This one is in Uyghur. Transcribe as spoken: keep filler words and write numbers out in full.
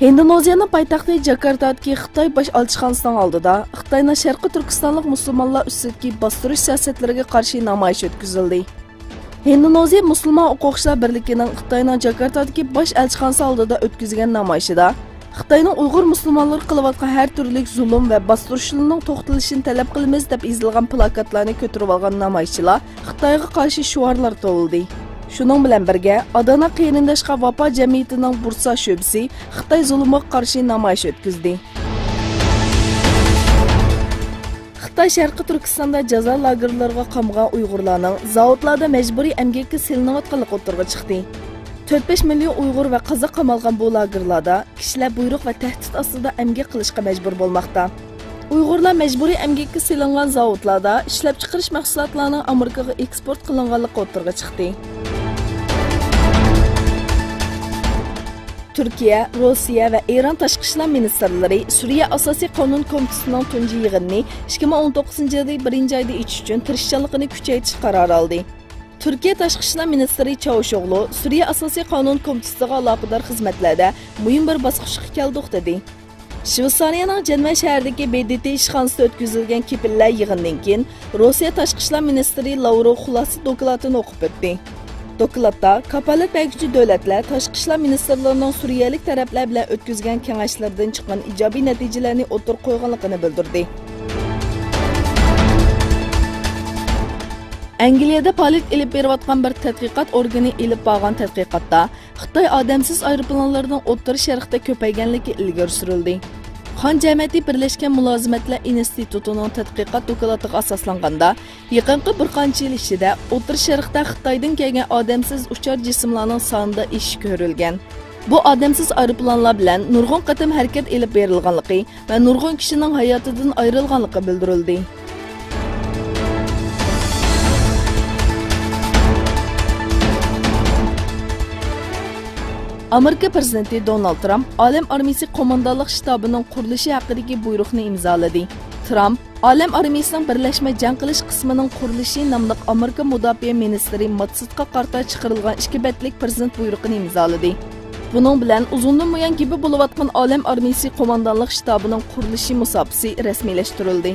ھىندونېزىيەنىڭ پايتەختى جاكارتادىكى خىتاي باش ئەلچىخانىسىنىڭ ئالدىدا خىتاينىڭ شەرقىي تۈركىستانلىق مۇسۇلمانلار ئۈستىدىكى باستۇرۇش سىياسەتلىرىگە قارشى نامايىش ئۆتكۈزۈلدى. ھىندونېزىيە مۇسۇلمان ھوقۇقچىلار بىرلىكىنىڭ خىتاينىڭ جاكارتادىكى باش ئەلچىخانىسى ئالدىدا ئۆتكۈزگەن نامايىشىدا خىتاينىڭ ئۇيغۇر مۇسۇلمانلىرىغا قىلىۋاتقان ھەر تۈرلۈك زۇلۇم ۋە باستۇرۇشلىرىنىڭ توختىتىلىشىنى تەلەپ قىلىمىز دەپ يېزىلغان پىلاكاتلارنى كۆتۈرۈۋالغان نامايىشچىلار خىتايغا قارشى شوئارلار توۋلىدى. شۇنىڭ بىلەن بىرگە، ئادانا قېرىنداشقا ۋاپا جەمئىيىتىنىڭ بۇرسا شۆبىسى خىتاي زۇلۇمىغا قارشى نامايىش ئۆتكۈزدى. خىتاي شەرقىي تۈركىستاندا جازا لاگېرلىرىغا قامىغان ئۇيغۇرلارنىڭ زاۋۇتلاردا مەجبۇرىي ئەمگەككە سېلىنىۋاتقانلىقى ئوتتۇرىغا چىقتى. تۆت بەش مىليون ئۇيغۇر ۋە قازاق قامالغان بۇ لاگېرلاردا كىشىلەر بۇيرۇق ۋە تەھدىت ئاستىدا ئەمگەك قىلىشقا مەجبۇر بولماقتا. ئۇيغۇرلار مەجبۇرىي ئەمگەككە سېلىنغان زاۋۇتلاردا ئىشلەپچىقىرىش مەھسۇلاتلارنىڭ ئامېرىكىغا ئېكسپورت قىلىنغانلىقى ئوتتۇرىغا چىقتى. تۈركىيە، روسىيە ۋە ئىران تاشقى ئىشلار مىنىستىرلىرى سۈرىيە ئاساسىي قانۇن كومىتېتىنىڭ تۇنجى يىغىنىنى ئىككى مىڭ ئون توققۇزىنچى يىلى بىرىنچى ئايدا ئېچىش ئۈچۈن تىرىشچانلىقىنى كۈچەيتىش قارارى ئالدى. تۈركىيە تاشقى ئىشلار مىنىستىرى چاۋۇشئوغلۇ سۈرىيە ئاساسىي قانۇن كومىتېتىغا ئالاقىدار خىزمەتلەردە مۇھىم بىر باسقۇچقا كەلدۇق، دېدى. شۋېتسارىيەنىڭ جەنۋە شەھىرىدىكى بې دې تې ئىشخانىسىدا ئۆتكۈزۈلگەن كېپىللەر يىغىنىدىن كېيىن، روسىيە تاشقى ئىشلار مىنىستىرى لاۋروۋ خۇلاسە دوكلاتىنى ئوقۇپ ئۆتتى. دوكلاتتا كاپالەت بەرگۈچى دۆلەتلەر تاشقى ئىشلار مىنىستىرلىرىنىڭ سۈرىيەلىك تەرەپلەر بىلەن ئۆتكۈزگەن كېڭەشلىرىدىن چىققان ئىجابىي نەتىجىلەرنى ئوتتۇرىغا قويغانلىقىنى بىلدۈردى. ئەنگلىيەدە پائالىيەت ئېلىپ بېرىۋاتقان بىر تەتقىقات ئورگىنى ئېلىپ بارغان تەتقىقاتتا، خىتاي ئادەمسىز ئايروپىلانلىرىنىڭ ئوتتۇرا شەرقتە كۆپەيگەنلىكى ئىلگىرى سۈرۈلدى. خان جەمەتى بىرلەشكەن مۇلازىمەتلەر ئىنستىتۇتىنىڭ تەتقىقات دوكلاتىغا ئاساسلانغاندا، يېقىنقى بىر قانچە يىل ئىچىدە ئوتتۇرا شەرقتە خىتايدىن كەلگەن ئادەمسىز ئۇچار جىسىملارنىڭ سانىدا ئېشىش كۆرۈلگەن. بۇ ئادەمسىز ئايروپىلانلار بىلەن نۇرغۇن قېتىم ھەرىكەت ئېلىپ بېرىلغانلىقى ۋە نۇرغۇن كىشىنىڭ ھاياتىدىن ئايرىلغانلىقى بىلدۈرۈلدى. ئامېرىكا پىرېزىدېنتى دونالد ترامپ ئالەم ئارمىيىسى قوماندانلىق شتابىنىڭ قۇرۇلۇشى ھەققىدىكى بۇيرۇقنى ئىمزالىدى. ترامپ ئالەم ئارمىيىسىنىڭ بىرلەشمە جەڭ قىلىش قىسمىنىڭ قۇرۇلۇشى ناملىق ئامېرىكا مۇداپىئە مىنىستىرى ماتسېتقا قارىتا چىقىرىلغان ئىككى بەتلىك پىرېزىدېنت بۇيرۇقىنى ئىمزالىدى. بۇنىڭ بىلەن ئۇزۇندىن بۇيان گېپى بولۇۋاتقان ئالەم ئارمىيىسى قوماندانلىق شتابىنىڭ قۇرۇلۇشى مۇساپىسى رەسمىيلەشتۈرۈلدى.